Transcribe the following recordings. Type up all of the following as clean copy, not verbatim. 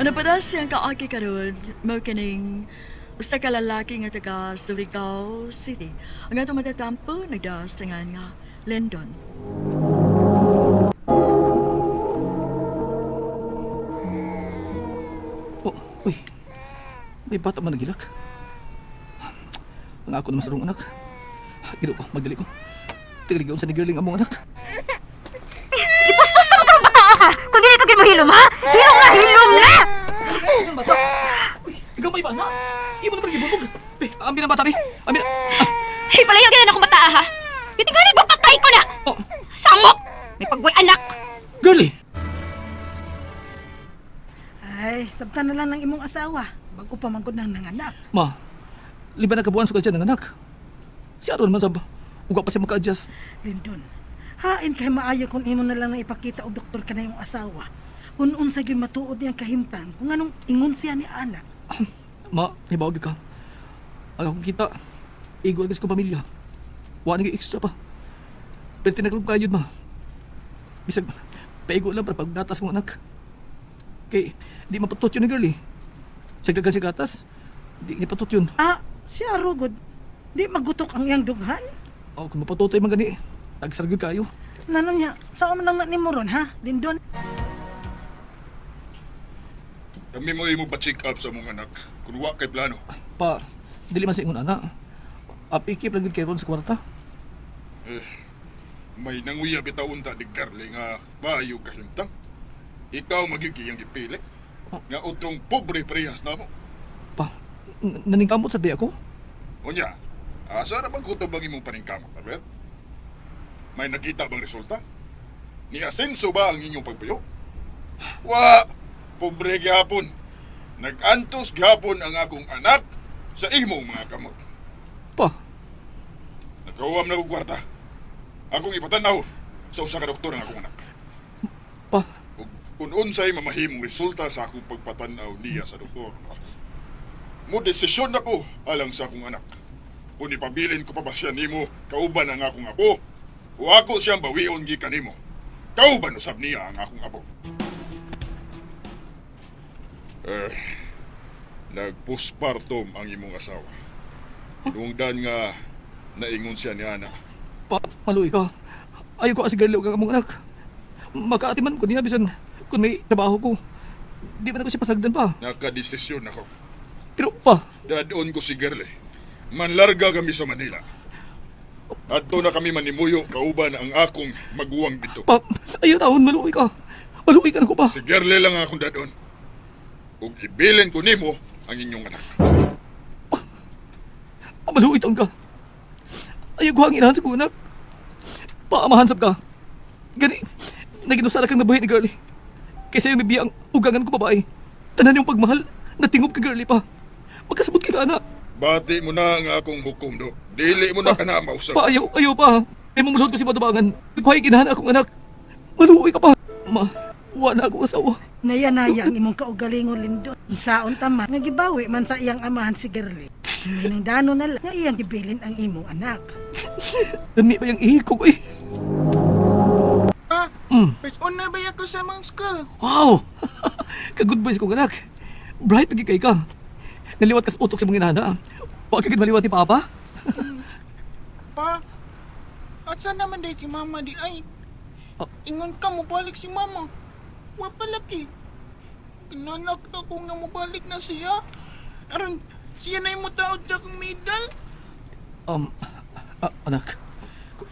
Ano pa na siyang kaagi karon mao kining usa ka lalaki nga taga Surigao City. Ang atong matatampo nagdasangan nga Lindon. Oh, uy. May bata man nagilak. Ang ako naman sa rong anak. Gino ko, magdali ko. Tigligyon sa ni girling among anak. Ipaspas na mo karong bata ka! Kung dili ka gimohilom, ha? Hilom na, hilom na! Isang bata? Uy, ikaw may bana? Imo naman gibubog. Uy, ambi na bata, bi. Ambi na. Ah. Hey, palayo ganun akong bata, ha? Gitingali ba patay ko na? Oh. Samok! May pagway anak! Girlie! Ay, sabta na lang ng imong asawa. Bago pa manggod ng nanganak. Ma, liba na kabuan sa kasya ng anak. Si Aaron man sab, uga pa siya maka-adjust. Lindon, hain kay maayo kung imo na lang na ipakita og doktor ka na imong asawa. Kung unsa gyud matuod niyang kahimtang, kung anong ingon siya ni anak. Ma, hibawag ka. Ang akong kita, igo lang sa kong pamilya. Wa na extra pa. Pero tinaglog kayod, ma. Bisag, paigo lang para paggatas kong anak. Kay, di mapatot yun ni girl eh. Sagdagan siya gatas, di niya patot yun. Ah, siya rugod. Di magutok ang iyang dughan? Oh, kung mapatutoy man gani, tagsargod kayo. Nano niya, saan man lang na nimo ron, ha? Lindon? Kami mo imo pa-check up sa mong anak, kung wa kay plano. Pa, dili man sa ingon anak. Apikip lang gud kay ron sa kwarta. Eh, may nanguya bitaw unta di Carly nga maayo kahimtang. Ikaw magiging gipili. Nga utrong pobre parehas namo. Pa, naningkamot sa biya ko? Unya, asa ra bang kutob ang imong paningkamot, Albert? May nakita bang resulta? Ni asenso ba ang inyong pagpuyo? Wa, pobre gyapon. Nag-antos gyapon ang akong anak sa imong mga kamot. Pa. Nagkauwam na kong kwarta. Akong ipatanaw sa usa ka doktor ang akong anak. Pa. Ug kung unsay mamahimong resulta sa akong pagpatanaw niya sa doktor, mo desisyon ako alang sa akong anak. Kung ipabilin ko pa ba siya nimo, kauban ang akong apo, o ako siyang bawion gikan nimo. Kauban usab niya ang akong apo. Eh, nagpostpartum ang imong asawa. Hinungdan nga naingon siya ni Ana. Pa, maluoy ka. Ayaw ko kasi girl ang among anak. Makaatiman ko niya bisan kung may trabaho ko. Di ba na ko siya pasagdan pa? Nakadesisyon ako. Pero pa? Dadon ko si Girlie. Manlarga kami sa Manila. Adto na kami manimuyo kauban ang akong maguwang dito. Pa, ayaw taon, maluoy ka. Maluoy ka na ko pa. Si Girlie lang akong dadon. Ug ibilin ko nimo ang inyong anak. Pa, maluoy taon ka. Ayaw ko ang inahan sa kunak. Paamahan sab ka. Gani, naginusara kang nabuhi ni Girlie. Kaysa yung bibiya ang ugangan ko babae. Tanan yung pagmahal, natingob ka Girlie pa. Magkasabot ka anak. Bati mo na ang akong hukom do. Dili mo na ka na mausap. Pa, ayaw, ayaw pa. May mamulhod ko si Madubangan. Kuhay ginahan akong anak. Maluoy ka pa. Ma, wala akong asawa. Naya-naya ang imong kaugalingon, Lindon. Saon tama, nga gibawi man sa iyang amahan si Girlie. Minangdano na lang nga iyang gibilin ang imong anak. Dami ba yung ihik ko, eh? Ah, first on na ba ako sa mga school? Wow! Ka-good boys kong anak. Bright pagi kay ka. Naliwat kas utok sa mga inana. Huwag ka maliwat ni Papa. Pa, asa naman dahil si Mama di ay? Oh. Ingon ka, mubalik si Mama. Wa palaki. Kinanak na ko nga mubalik na siya. Aron, siya na yung mutaod sa akong medal. Anak,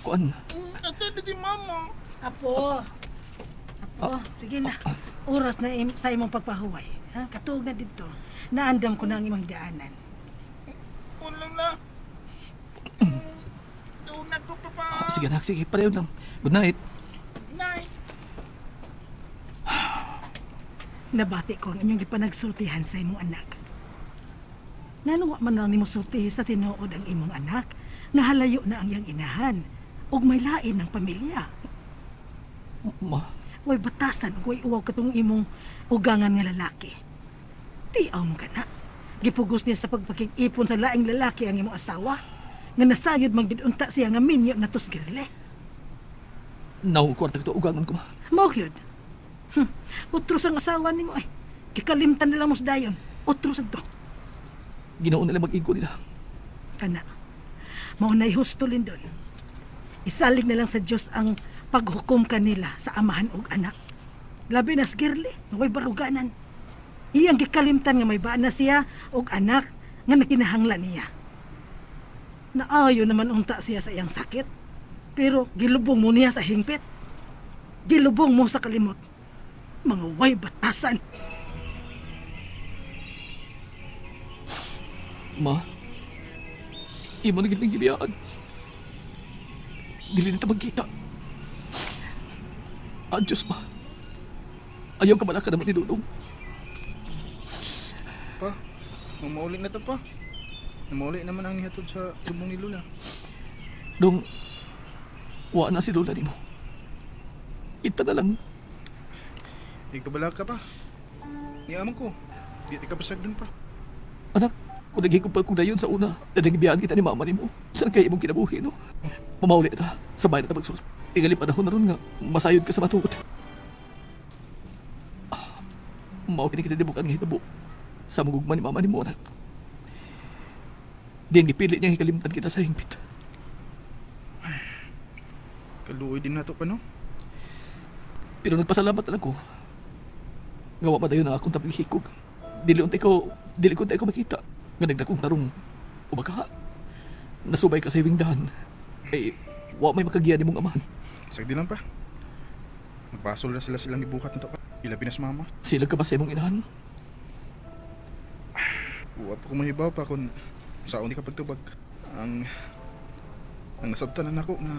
kuan. Asa na si Mama? Apo. Apo, sige na. Oras na sa imong pagpahuway. Ha? Katuog na dito. Naandam ko na ang imong daanan. Wala na. Tuog na ko, Papa. Oh, sige anak, sige. Pareho lang. Good night. Good night. Nabati ko ang inyong gipanagsultihan sa imong anak. Ngano wa man lang nimo sultihi sa tinuod ang imong anak, nga halayo na ang iyang inahan, ug may lain ng pamilya. Ma. Way batasan ug way uwaw katong imong ugangan nga lalaki. Tiaw mo ka na. Gipugos niya sa pagpakig-ipon sa laing lalaki ang imong asawa, nga nasayod man gid unta siya nga minyo na tos girle. Naw, kwarta ko ugangan ko, ma. Mao gyud. Utros ang asawa nimo ay. Kikalimtan nila mo sa dayon. Otro sa to. Ginoon nila mag-igo nila. Kana. Maunay husto, Lindon. Isalig na lang sa Diyos ang paghukom kanila sa amahan og anak. Labi na si Girly, nga way baruganan. Iyang gikalimtan nga may bana siya og anak nga nakinahanglan niya. Naayo naman unta siya sa iyang sakit. Pero gilubong mo niya sa hingpit. Gilubong mo sa kalimot. Mga way batasan. Ma, imo na gid ning gibiyaan. Dili na ta magkita. Adios, ma. Ayaw ka bala ka naman ni Dudong. Pa, mamauli na to pa. Namauli naman ang nihatod sa lubong ni Lula. Dong, wa na si Lola nimo. Ita na lang. Di ka bala ka pa. Niamang ko. Di ka pasagdan pa. Anak, kung naghigop pa kong dayon sa una, nadangibiyaan kita ni mama nimo. Saan kaya imong kinabuhi, no? Mamauli ta, sabay na ta magsulat. Tingali panahon na ron nga, masayod ka sa matuod. Mao kini kita dibukan nga hitabo sa mugugma ni mama nimo, anak. Diyan gipili niya hikalimtan kita sa hingpit. Kaluoy din nato pa, no? Pero nagpasalamat na lang ko. Nga wa pa dayon ang akong tabing hikog. Dili untay ko, dili ko ko makita. Nga nagdakong tarong, o baka, nasubay ka sa iwing dahan. Eh, wa may makagiya ni mong amahan. Sagdi lang pa. Magbasol na sila silang gibuhat na to pa. Ilabi na sa mama. Sila ka ba sa imong inahan? Wa pa ko mahibaw pa kung saan di ka pagtubag. Ang nasabtan na nako nga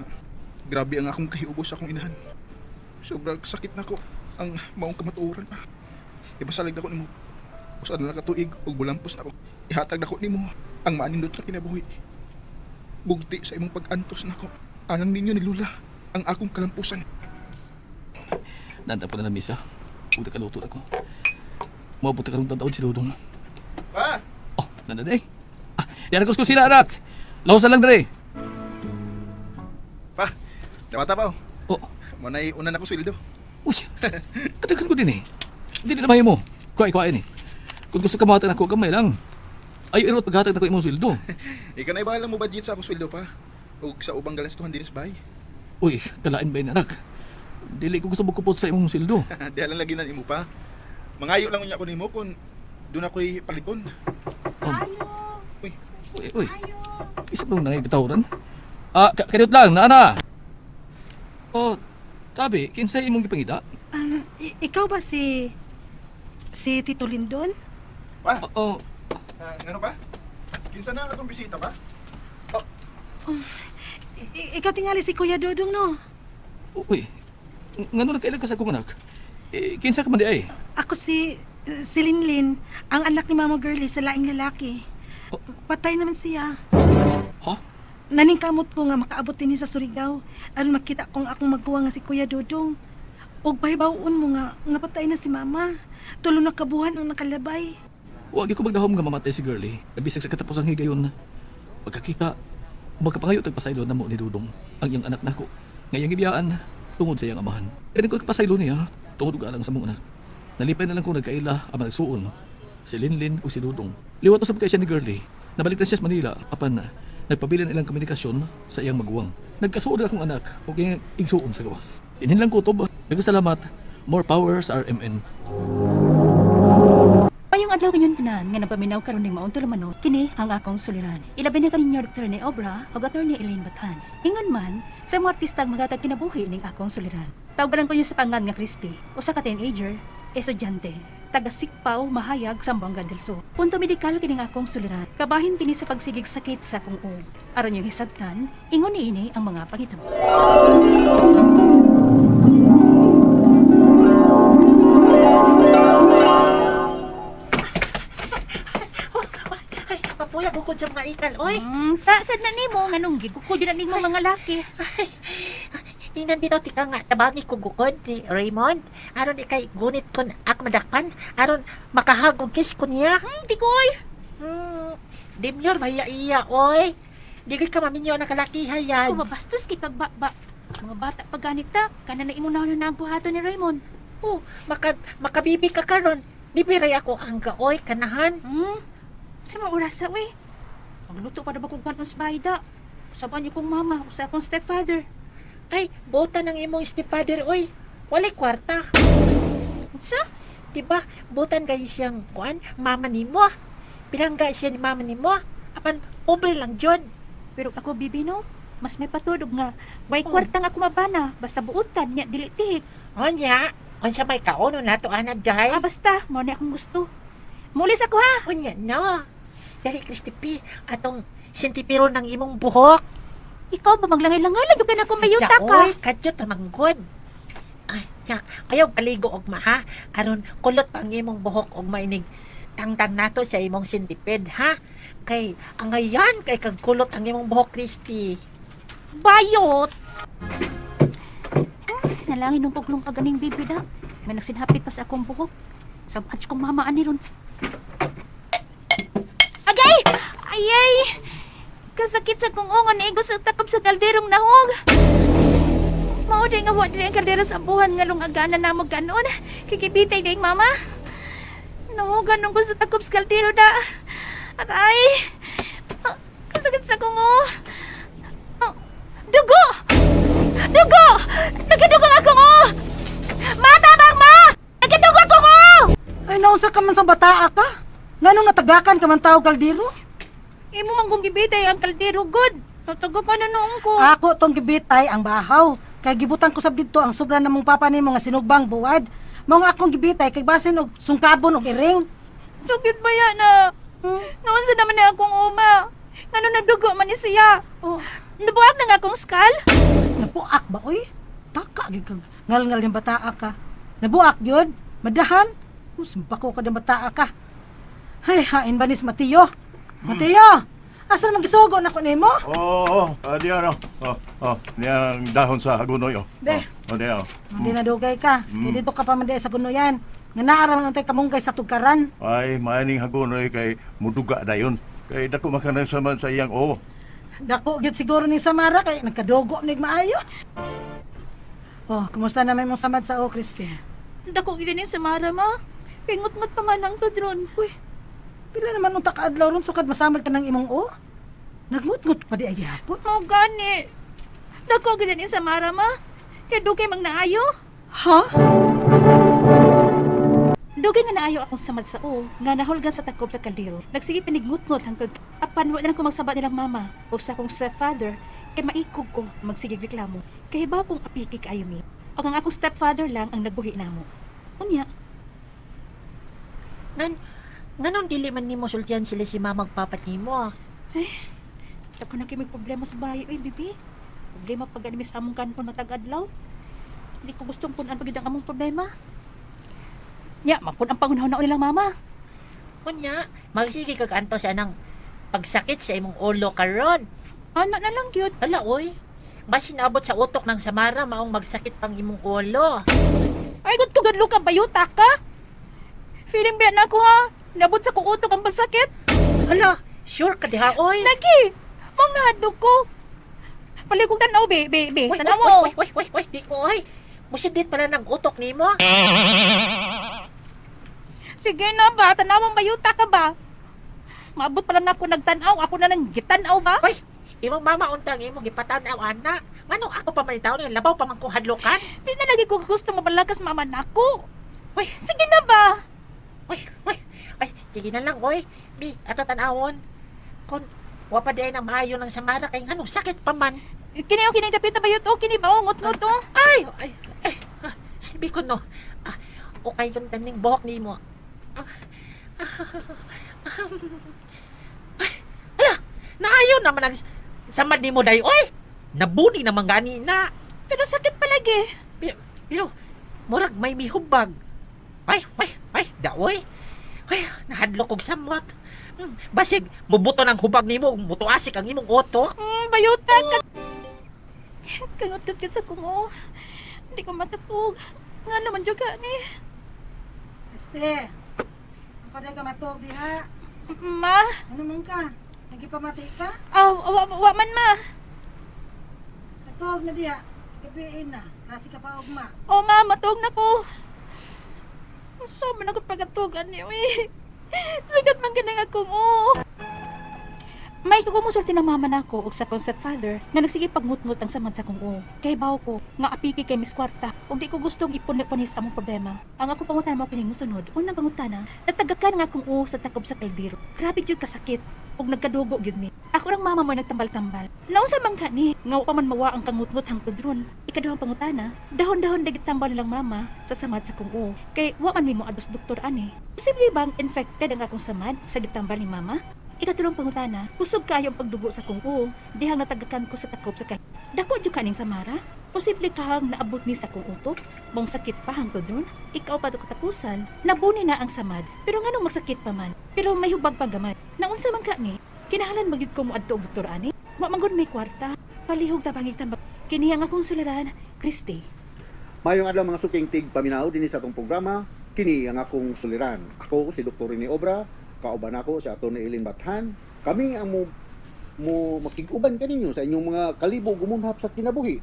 grabe ang akong kahiubos sa akong inahan. Sobrang sakit nako ang maong kamatuoran pa. Ipasalig nako nimo. Usa na lang ka tuig ug mulampos nako. Ihatag nako nimo ang maanindot nga kinabuhi. Bugti sa imong pag-antos nako. Anang ninyo ni Lula ang akong kalampusan. Nanda po na ng misa. Ug nakaluto na ko. Moabot na karong taon si Dudong. Pa! Oh, nanda day. Ah, yan ang kusina, anak. Lawasan lang dre. Pa! Dawata pa oh. Oh. Manay una na ko sweldo. Uy, katagan ko din eh. Hindi na mo. Kuha-kuhain eh. Kung gusto ka mahatag na ko, gamay lang. Ay, irot paghatag na ko imong sweldo. Ikaw na ibahala mo budget sa akong sweldo pa. O sa ubang galastuhan din sa bahay. Uy, kalain ba yun, anak? Dili ko gusto magkupot sa imong sweldo. Di lang lagi na imo pa. Mangayo lang unya ko nimo kung doon ako'y paliton. Ayo! Uy, uy, uy. Isa pa nang nangigitawran? Ah, kaniyot lang, naana! Oh, tabi, kinsay imong gipangita? Ikaw ba si Tito Lindon? Pa? Oo. Ngano pa? Kinsa na atong bisita pa? Oh. Ikaw tingali si Kuya Dodong, no? Uy, ngano nagkailan ka sa akong anak? Eh, kinsa ka man di ay? Ako si Linlin, ang anak ni Mama Girlie sa laing lalaki. Oh. Patay naman siya. Ha? Naningkamot ko nga makaabot din sa Surigao. Aron makita kong akong magkuha nga si Kuya Dodong. Og pahibaw-on mo nga patay na si Mama. Tulo na kabuhan ang nakalabay. Wag ko magdahom nga mamatay si Girlie. Bisag sa katapusang higayon. Pagkakita, magkapangayo tagpasaylo na mo ni Dudong, ang iyang anak nako. Ngayang gibiyaan, tungod sa iyang amahan. Kaya ko nagpasaylo niya, tungod og alang sa mong anak. Nalipay na lang kung nagkaila ang nagsuon, si Linlin o si Dudong. Liwat usab kay siya ni Girlie. Nabalik na siya sa Manila, apan nagpabilin ilang komunikasyon sa iyang maguwang. Nagkasuod akong anak o kaya igsuon sa gawas. Inin lang kutob. Nagkasalamat. More power sa RMN. Payong adlaw kanyon tanan nga napaminaw karon ning maong tulumanon, kini ang akong suliran. Ilabi na kaninyo Dr. Rene Obra ug Attorney Elaine Bathan. Ingon man sa mga artista ang magatag kinabuhi ning akong suliran. Tawgalan ko niyo sa pangan nga Christy, usa ka teenager, estudyante, taga Sikpaw, Mahayag, Zamboanga del Sur. Punto medikal kining akong suliran. Kabahin kini sa pagsigig sakit sa akong ulo. Aron yung hisabtan, ingon niini ang mga pangitabo. Ay, papuya bukod sa mga ikal, oy. Sa na nimo nganong gigukod na nimo mga laki. Ay, tingnan bitaw tika nga tabangi ko gukod ni Raymond. Aron ikay gunit kon ako madakpan, aron makahagog kiss ko niya. Di koy. Demure mahiya-iya, oy. Di ka maminyo na kalakiha yan. Kumabastos kay kagbaba. Mga bata pa ganita, kana na imong na ang buhaton ni Raymond. Oh, makabibi ka karon. Di biray ako ang gaoy kanahan. Sa mga orasa, uy. Magluto pa na ba kung kanon sa bayda? Usapan niyo kong mama, usa akong stepfather. Ay, buta ng imong stepfather oy. Walay kwarta. Unsa? Diba, butan kayo siyang kuan, mama nimo. Pilangga siya ni mama nimo. Apan pobre lang jud. Pero ako, bibi, no? Mas may patulog nga. Way kwarta nga ako mabana. Basta buutan niya, dili tihik. Unya, unsa may kaono nato ana day? Ah, basta. Mao na akong gusto. Mulis ako, ha? Unya no. Dali Christy P, atong sentipiro ng imong buhok. Ikaw ba maglangay-langay? Lagi ka na akong mayuta ka. Oy, kadyot manggod. Ay, ya, ayaw kaligo og ma ha. Karon kulot pa ang imong buhok og mainig tangtang nato sa imong sentipid ha. Kay angayan kay kag kulot ang imong buhok, Christy. Bayot! Nalangin nung puglong kaganing bibi da. May nagsinhapit pa sa akong buhok. Sabad kong mama ani ron. Agay! Ayay! Kasakit sa kong ungan na igos sa takop sa kalderong nahog. Mao di nga wa dili ang kaldero sa buhan nga lungagana na mo ganon. Kikibitay ding mama. Nahugan nung ko sa takop sa kaldero da. Aray! Ah, kasakit sa kong oh. Ah, dugo! Dugo! Nagkadugo ako oh! Ma, tabang ma! Nagkadugo ako oh! Ay, naunsa ka man sa bataa ka? Nganong natagakan ka man tao kaldero? Imo man kong gibitay ang kaldero, good. Tatago ka na noon ko. Ako tong gibitay ang bahaw. Kay gibutan ko sab didto ang sobra namong papa nimo nga sinugbang buwad. Mao nga akong gibitay kay basin og sungkabon og iring. Sakit ba yan na? Noon sa naman na akong uma. Ngano nagdugo man ni siya. Oh, Nabuak na nga akong skull. nabuak ba oy? Taka gyud kag ngalngal yung bataa ka. Nabuak gyud, madahan. Sumpa ko ka ng bataa ka. Hay, hain ba nis Mateo? Mateo, asa naman gisugo na ko nimo? Oo, oh, diyan oh. Oh, oh, diyan ang dahon sa hagunoy oh. De. Oh, diyan oh. Hindi na dugay ka. Kay dito ka pa man di sa gunoyan. Nga naaram man tay kamunggay sa tugkaran. Ay, maaning hagunoy kay muduga dayon. Kay dako makanang saman sa iyang oo. Dako gyud siguro ni Samara kay nagkadugo nig maayo. Oh, kumusta na may mong samad sa o, Christy? Dako gid ni Samara ma. Pingot-ngot pa man ang tudron. Uy, pila naman unta ka adlaw ron sukad masamad ka ng imong o? Nagmutngot pa di ay gihapon. Mao gani. Dako gid ni Samara ma. Kay dugay mang naayo. Ha? Dugay nga naayo akong samad sa o, nga nahulgan sa takob sa kaldero. Nagsige pinigngutngot hangtod apan wa na lang ko magsaba nilang mama o sa akong stepfather kay maikog ko magsigig reklamo. Kay hibaw kong apiki kaayo mi. Og ang akong stepfather lang ang nagbuhi namo. Unya, Ngan nganong dili man nimo sultian sila si mama ug papa nimo? Dako na kay may problema sa bahay oy, bibi. Problema pag animi sa among kanon matag adlaw. Hindi ko gustong punan pagid ang among problema. Nya, mapun ang pangunahon na nilang mama. Unya, magsige kag anto sa anang pagsakit sa imong ulo karon. Ana na lang gyud. Hala oy. Basin abot sa utok ng Samara maong magsakit pang imong ulo. Ay, gud tugadlo ka bayuta ka. Feeling ba na ako ha? Nabot sa kuutok ang pasakit. Hala, sure ka diha oy. Lagi, mong nahadlok ko. Palikog tanaw, be, be, be. Uy, Tanaw uy, mo. uy, uy, uy, uy, di ko oy. Musidit pala ng utok nimo. Sige na ba, tanaw ang bayuta ka ba? Maabot pala na ako nagtanaw, ako na nang gitanaw ba? Uy, imong mama untang imong gipatan-aw ana. Nganong ako pa man taon labaw pa man ko hadlokan. Di na lagi ko gusto mabalakas mama nako. Uy, Sige na ba? uy, uy. Ay, sige na lang oy. Bi, ato tan-awon. Kon wa pa di ay nang maayo ng Samara kay nganong sakit pa man. Kini o kini dapit na bayot o kini ba o ngot-ngot o. Ay, ay, ay, ah, bi ko no. Ah, okay yung taning buhok nimo. Ah, ah, ah, ay, ala, naayo naman ang samad nimo day oy. Nabuni naman gani na. Pero sakit palagi. Pero, pero murag may mihubag. Ay, ay, ay, daoy. Ay, nahadlok og samot. Basig, mubuto ng hubag nimo, mutuasik ang imong utok. Bayuta ka. Kangot-ngot sa kungo. Hindi ko makatug. Nga naman juga ni. Este, ang paday ka matog diha. Ma, Ano man ka? Nagipamati ka? ah, wa, wa man ma. Katog na diha. Gabiin na. Kasi ka pa ugma. O ma, matug na ko. So man ako pagatugan niyo eh. Sugat man ganang akong oh. May kumusulti ng mama nako og sa akong stepfather nga nagsige pagngut-ngut ang samad sa akong ulo. Kay baw ko nga apiki kay Miss Kwarta ug di ko gustong ipon-punis among problema. Ang akong pangutana mo kining mosunod. Unang pangutana, natagakan nga akong ulo sa takob sa kaldero. Grabe gyud kasakit ug nagkadugo gyud mi. Ako rang mama mo nagtambal-tambal. Naunsa man ka ni nga wa pa man mawa ang kangutngot hangtod ron. Ikaduhang pangutana, dahon-dahon dagit tambal nilang mama sa samad sa akong ulo. Kay wa man mi mo ados doktor ani. Posible bang infected ang akong samad sa gitambal ni mama? Ikatulong pangutana, kusog kayo ang pagdugo sa kong uo, dihang natagakan ko sa takob sa kal. Dako jud kaning samara? Posible kahang naabot ni sa kong utok? Mong sakit pa hangtod ron? Ikaw pa to katapusan, nabuni na ang samad, pero nganong magsakit pa man? Pero may hubag pa gamay. Naunsa man ka ni? Kinahalan magyud ko moadto og doktor ani? Wa man gud may kwarta. Palihog tabangig tambak. Kini ang akong suliran, Christy. Mayong adlaw mga suking tig paminaw dinhi sa atong programa, kini ang akong suliran. Ako si Dr. Rene Obra, kauban ako si Atty. Eileen Bathan. Kami ang mo makig-uban kaninyo sa inyong mga kalibo gumunhap sa kinabuhi.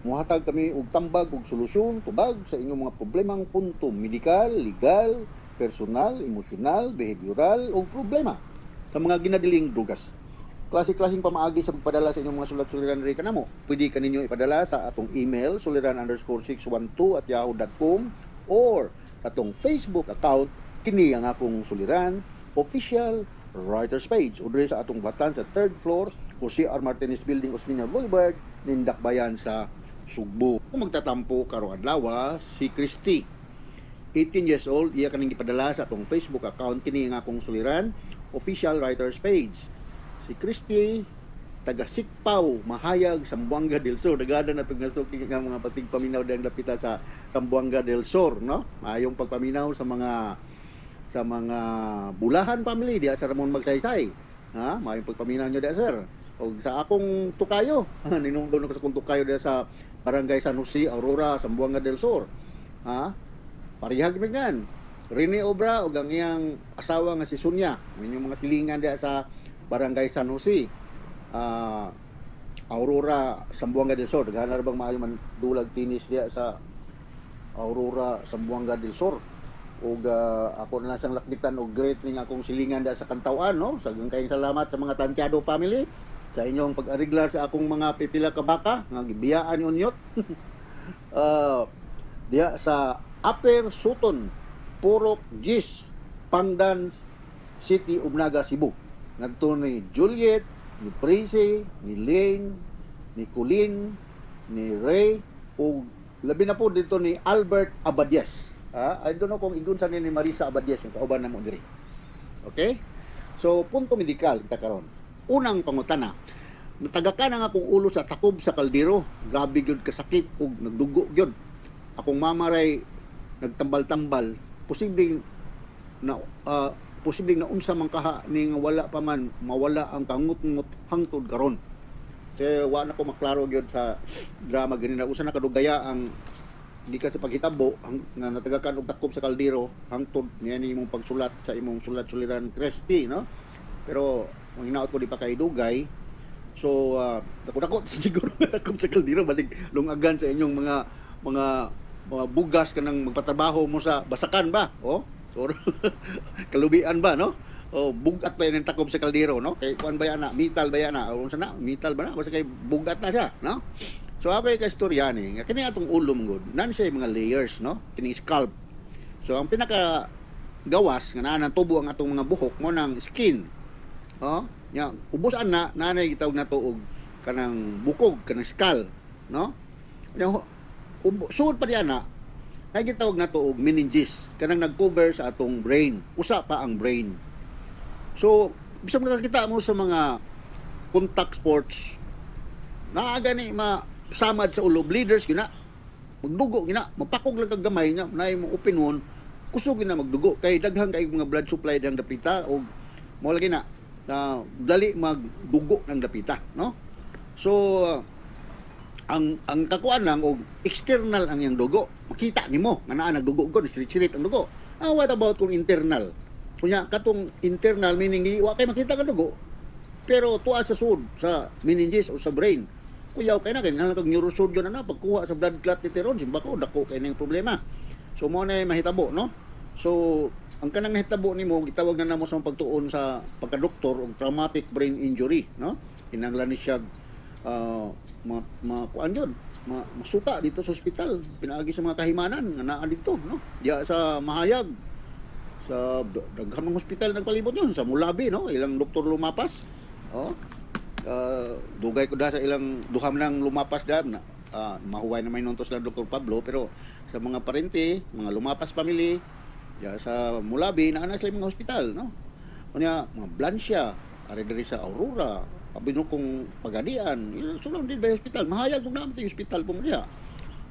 Muhatag kami og tambag og solusyon tubag sa inyong mga problemang punto medikal, legal, personal, emosyonal, behavioral o problema sa mga ginadiling drugas. Klase-klaseng pamaagi sa pagpadala sa inyong mga sulat-suliran diri kanamo. Pwede kaninyo ipadala sa atong email suliran_612@yahoo.com or atong Facebook account kini ang akong suliran official writers page o diri sa atong batan sa third floor o CR Martinez Building, Osmeña Boulevard, Nindakbayan sa Sugbo. Kung magtatampo karong adlaw si Christy, 18 years old, iya kaning gipadala sa atong Facebook account kini ang akong suliran official writers page. Si Christy taga Sikpaw, Mahayag, Zamboanga del Sur. Nagada na itong nasuki nga mga patig paminaw dang dapita sa Zamboanga del Sur, no? Maayong pagpaminaw sa mga Bulahan family diha sa Ramon Magsaysay. Ha? Maayong pagpaminaw nyo diha, sir. O sa akong tukayo, ninungdon ko sa akong tukayo diha sa Barangay San Jose, Aurora, Zamboanga del Sur. Ha? Parihag migan. Rene Obra ug ang iyang asawa nga si Sonia, inyong mga silingan diha sa Barangay San Jose, Aurora, Zamboanga del Sur. Daghan na bang maayo man dulag tinis diha sa Aurora, Zamboanga del Sur. Ug ako na lang siyang lakbitan og great ning akong silingan diha sa Kantawan, no? Sagang kayong salamat sa mga Tantiado family sa inyong pag-ariglar sa akong mga pipila ka baka nga gibiyaan ni unyot. Diha sa Upper Sutton, Purok Gis, Pangdan City, Ubnaga, Cebu. Ngadto ni Juliet, ni Prissy, ni Lane, ni Colleen, ni Ray, ug labi na po dito ni Albert Abadias. I don't know kung igun sa ni Marisa Abadias yung kauban na mo diri. Okay? So, punto medikal kita karon. Unang pangutana, natagakan ang akong ulo sa takob sa kaldero. Grabe gyud kasakit ug nagdugo gyud. Akong mama ray nagtambal-tambal, posibleng na posibleng naunsa man kaha ning wala pa man mawala ang kangut-ngut hangtod karon. Kaya wa na ko maklaro gyud sa drama ganina. Usa na kadugaya ang gikan sa paghitabo ang nga natagakan og takob sa kaldero hangtod niya ni imong pagsulat sa imong sulat-suliran, Christy, no? Pero ang hinaot ko di pa kay dugay. So dako-dako siguro takob sa kaldero balik lungagan sa inyong mga bugas kanang magpatrabaho mo sa basakan ba? Oh, so, kalubian ba, no? O bugat pa yun ang takob sa kaldero, no? Kay kuan ba yan na? Metal ba yan na? O unsa na? Metal ba na? Basta kay bugat na siya, no? So ako kay kastorya ni, nga kini atong ulo mong gud, nan siya mga layers, no? Kining scalp. So ang pinaka gawas nga naa nang tubo ang atong mga buhok mo nang skin. Oh, nya ubos ana naanay gitawag nato og kanang bukog, kanang skull, no? Nya suod pa di ana, ay gitawag nato og meninges, kanang nag-cover sa atong brain. Usa pa ang brain. So, bisan makakita mo sa mga contact sports, naa gani masamad sa ulo, bleeders gina, magdugo gina, mapakog lang kag gamay nya, naay mo open wound, kusog gina magdugo kay daghang kay mga blood supply dang dapita og mo lagi na dali magdugo ng dapita, no? So ang kakuan lang og external ang iyang dugo, makita nimo nga naa nagdugo gud, sirit-sirit ang dugo. What about kung internal? Kunya katong internal meaning wa kay makita ka dugo, pero tuwa sa sud sa meninges o sa brain. Kuyaw kay na kay nang kag neurosurgeon na pagkuha sa blood clot ni Teron, simba ko dako kay ning problema. So mo na mahitabo, no? So, ang kanang nahitabo nimo gitawag na namo sa pagtuon sa pagkadoktor og traumatic brain injury, no? Kinahanglan ni siya ma, ma kuan yun, masuta dito sa ospital, pinaagi sa mga kahimanan nga naa dito, no? Diya sa Mahayag, sa daghan mga ospital nagpalibot yun, sa Mulabi, no? Ilang doktor lumapas. Oh. Dugay ko da sa ilang duha man lang lumapas da na, mahuway na may nunto sila Dr. Pablo, pero sa mga parente, mga lumapas family diya sa Mulabi, naa na sila mga ospital, no? Unya mga Blancia, ari diri sa Aurora, abi no kung Pagadian, sulod din ba ospital, Mahayag kung naman yung ospital po mo diha.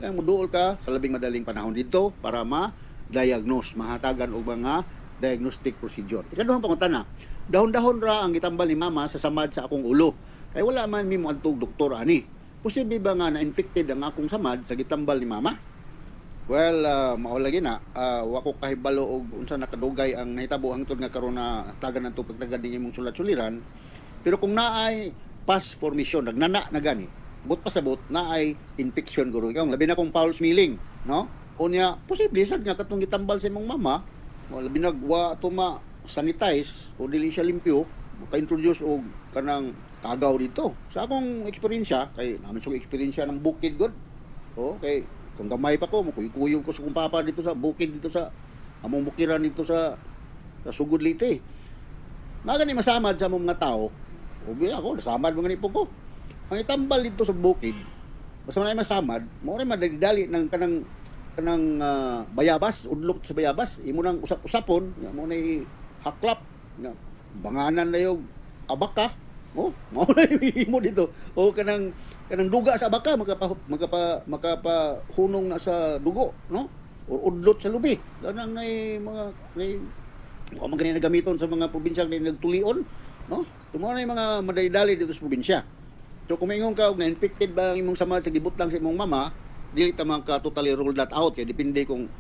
Kaya muduol ka sa labing madaling panahon dito para ma-diagnose, mahatagan og mga diagnostic procedure. Ikaduhang pangutana, dahon-dahon ra ang gitambal ni mama sa samad sa akong ulo. Kay wala man mi moadtog doktor ani. Posible ba nga na-infected ang akong samad sa gitambal ni mama? Well, mao lagi na, wa ko kahibalo og unsa nakadugay ang nahitabo hangtod nga karon na tagan nato pagtagad ning imong sulat-suliran. Pero kung naay pus formation, nagnana na gani, but pasabot naay infection guro. Ikaw, labi na kung foul smelling, no? Unya, posible sad nga katong gitambal sa imong mama, o labi na wa tuma sanitize o dili siya limpyo, maka-introduce og kanang tagaw dito. Sa akong eksperyensya, kay namin sa eksperyensya ng bukid god. O, kay kung gamay pa ko, mukuyog ko sa kong papa dito sa bukid dito sa among bukiran dito sa Sugod Leyte. Na gani masamad sa among mga tao. Ubi ako, nasamad mga nipo ko. Ang itambal dito sa bukid, basta man ay masamad, mao rin madali-dali ng kanang kanang bayabas, udlok sa bayabas, imo nang usap-usapon, nga mo na haklap, nga banganan na yung abaka. Oh, mao na imo dito. O kanang kanang duga sa abaka makapahunong na sa dugo, no? O udlot sa lubi. Kanang nay mga nay wa man gani nagamiton sa mga probinsya nga nagtulion, no? Tumo na yung mga madali-dali dito sa probinsya. So kung maingon ka og na-infected ba ang imong samad sa gibutang sa imong mama, dili ta man ka totally rule that out kay depende kung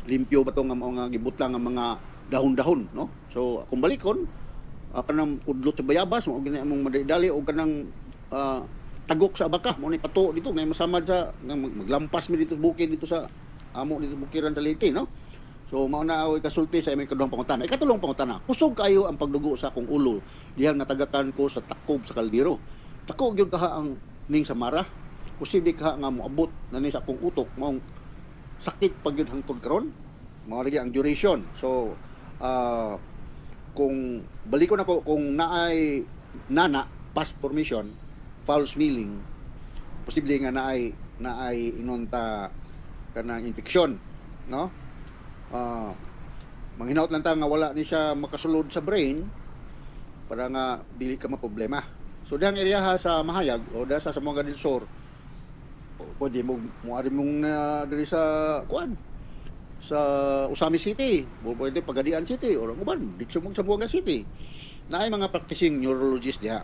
limpyo ba tong mga gibutang nga mga dahon-dahon, no? So kung balikon, kanang udlot sa bayabas mao gini among madali-dali og kanang tagok sa abaka mao ni pato dito ngay masamad sa nga maglampas mi dito sa bukid dito sa amo dito bukiran sa Leyte, no? So mao na ako ikasulti sa imong ikaduhang pangutana. Ikatulong pangutana, kusog kayo ang pagdugo sa akong ulo dihang natagakan ko sa takob sa kaldero. Tako gyud kaha ang ning samara. Posible kaha nga moabot na ni sa akong utok maong sakit pag gyud hangtod karon. Mao lagi ang duration. So kung balikon ako kung naay nana pus formation, foul smelling, posible nga naay naay inonta kanang infection, no? Manghinaot lang ta nga wala ni siya makasulod sa brain para nga dili ka maproblema. So dihang area ha sa Mahayag o diha sa Zamboanga del Sur, pwede mo moari mong diri sa kuan sa Ozamiz City, o pwede Pagadian City or ang uban dito mo sa Zamboanga City. Naay mga practicing neurologist diha.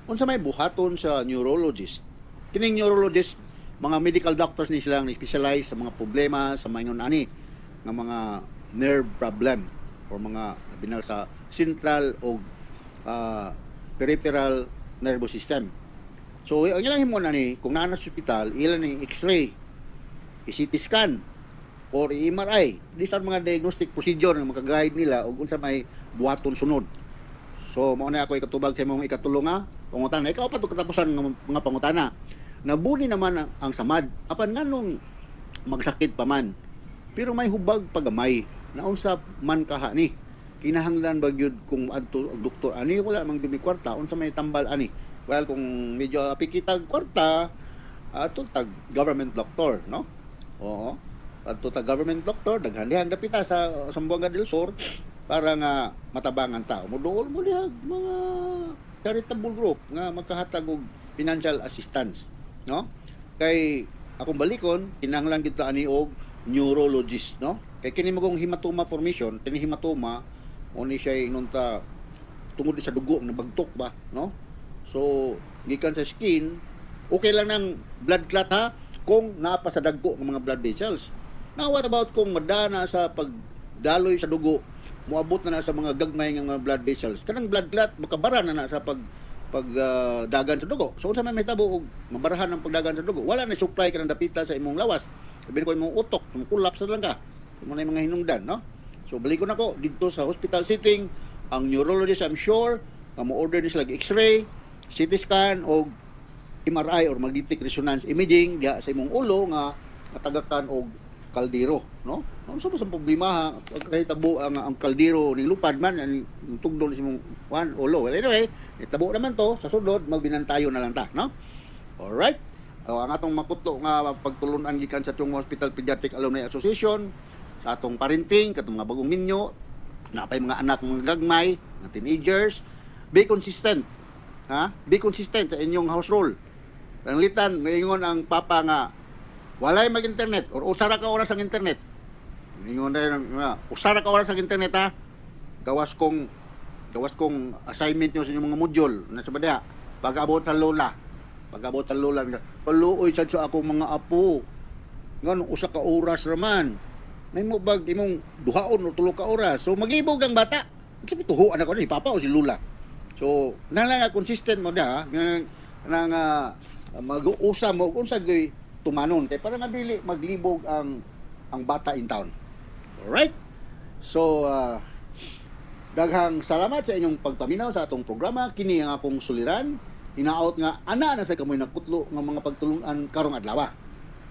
Unsa may buhaton sa neurologist? Kining neurologist, mga medical doctors ni silang specialize sa mga problema sa maingon ani nga mga nerve problem or mga binal sa central o peripheral nervous system. So ang ilang himo na ni kung naa na sa ospital, ilan ni X-ray, i-CT scan or i-MRI. These are mga diagnostic procedure nga maka-guide nila og unsa may buhaton sunod. So mao na ako ikatubag sa imong ikatulo nga pangutana. Ikaw pa to katapusan nga mga pangutana. Nabuni naman ang samad apan nganong magsakit pa man. Pero may hubag pagamay. Naunsa man kaha ni? Kinahanglan ba gyud kung adto og doktor ani, wala mang dumi kwarta, unsa may tambal ani? Well, kung medyo apikitag kwarta, adto tag government doctor, no? Oo. Adto tag government doctor, daghan dihang dapita sa Zamboanga del Sur para nga matabangan ta. Moduol mo diha mga charitable group nga makahatag og financial assistance, no? Kay akong balikon, kinahanglan gyud ta ani og neurologist, no? Kay kini magong hematoma formation, kini hematoma mo ni siya inunta tungod sa dugo nabagtok ba, no? So gikan sa skin, okay lang ng blood clot ha kung naa pa sa dagko ng mga blood vessels. Now what about kung madana sa pagdaloy sa dugo, moabot na na sa mga gagmay nga mga blood vessels? Kanang blood clot makabara na na sa pag pagdagan sa dugo. So unsa may mahitabo og mabarahan ang pagdagan sa dugo? Wala na supply kanang dapita sa imong lawas. Sabi ko imong utok, collapse na lang ka. Mo na yung mga hinungdan, no? So balikon ako didto sa hospital setting, ang neurologist, I'm sure nga mo order ni sila X-ray, CT scan o MRI or magnetic resonance imaging diha sa imong ulo nga matagakan og kaldero, no? Ano sa problema ha? Pag tabo ang kaldero ni lupad man ang tugdol sa imong one ulo. Well, anyway, tabo naman to sa sulod, magbinantayo na lang ta, no? Alright. So, ang atong makutlo nga pagtulunan gikan sa Chong Hospital Pediatric Alumni Association sa atong parenting katong mga bagong minyo, napay mga anak mga gagmay, mga teenagers, be consistent. Ha? Be consistent sa inyong house rule. Pananglitan, maingon ang papa nga walay mag-internet or usa ra ka oras ang internet. Ingon na nga, usa ra ka oras ang internet ha. Gawas kong assignment nyo sa inyong mga module na sa diha. Pag-abot sa lola, pag-abot sa lola, paluoy sad sa akong mga apo. Ngano usa ka oras raman. May mo bag imong duhaon o 3 ka oras. So maglibog ang bata. Sabi tuhuan ako ni papa o si lola. So, na lang nga consistent mo da, na nga mag-usa mo unsa gyud tumanon kay para nga dili maglibog ang bata in town. Alright? So, daghang salamat sa inyong pagpaminaw sa atong programa. Kini ang akong suliran. Hinaot nga ana na sa kamoy nakutlo nga mga pagtulungan karong adlaw.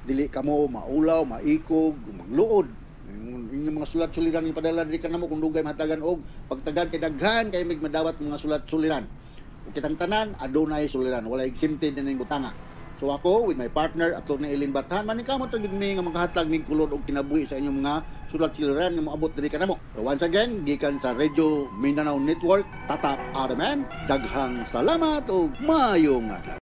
Dili kamo maulaw, maikog, mangluod. Inyong mga sulat suliran ipadala diri kanamo kung dugay mahatagan og pagtagan kay daghan kay mig madawat mga sulat suliran. Ug kitang tanan adunay suliran, walay exempted na ning butanga. So ako with my partner Attorney Eileen Bathan, maningkamot ra gyud mi nga makahatag mig kulor og kinabuhi sa inyong mga sulat suliran nga moabot diri kanamo. So once again, gikan sa Radio Mindanao Network, Tatak Adaman, daghang salamat ug maayong adlaw.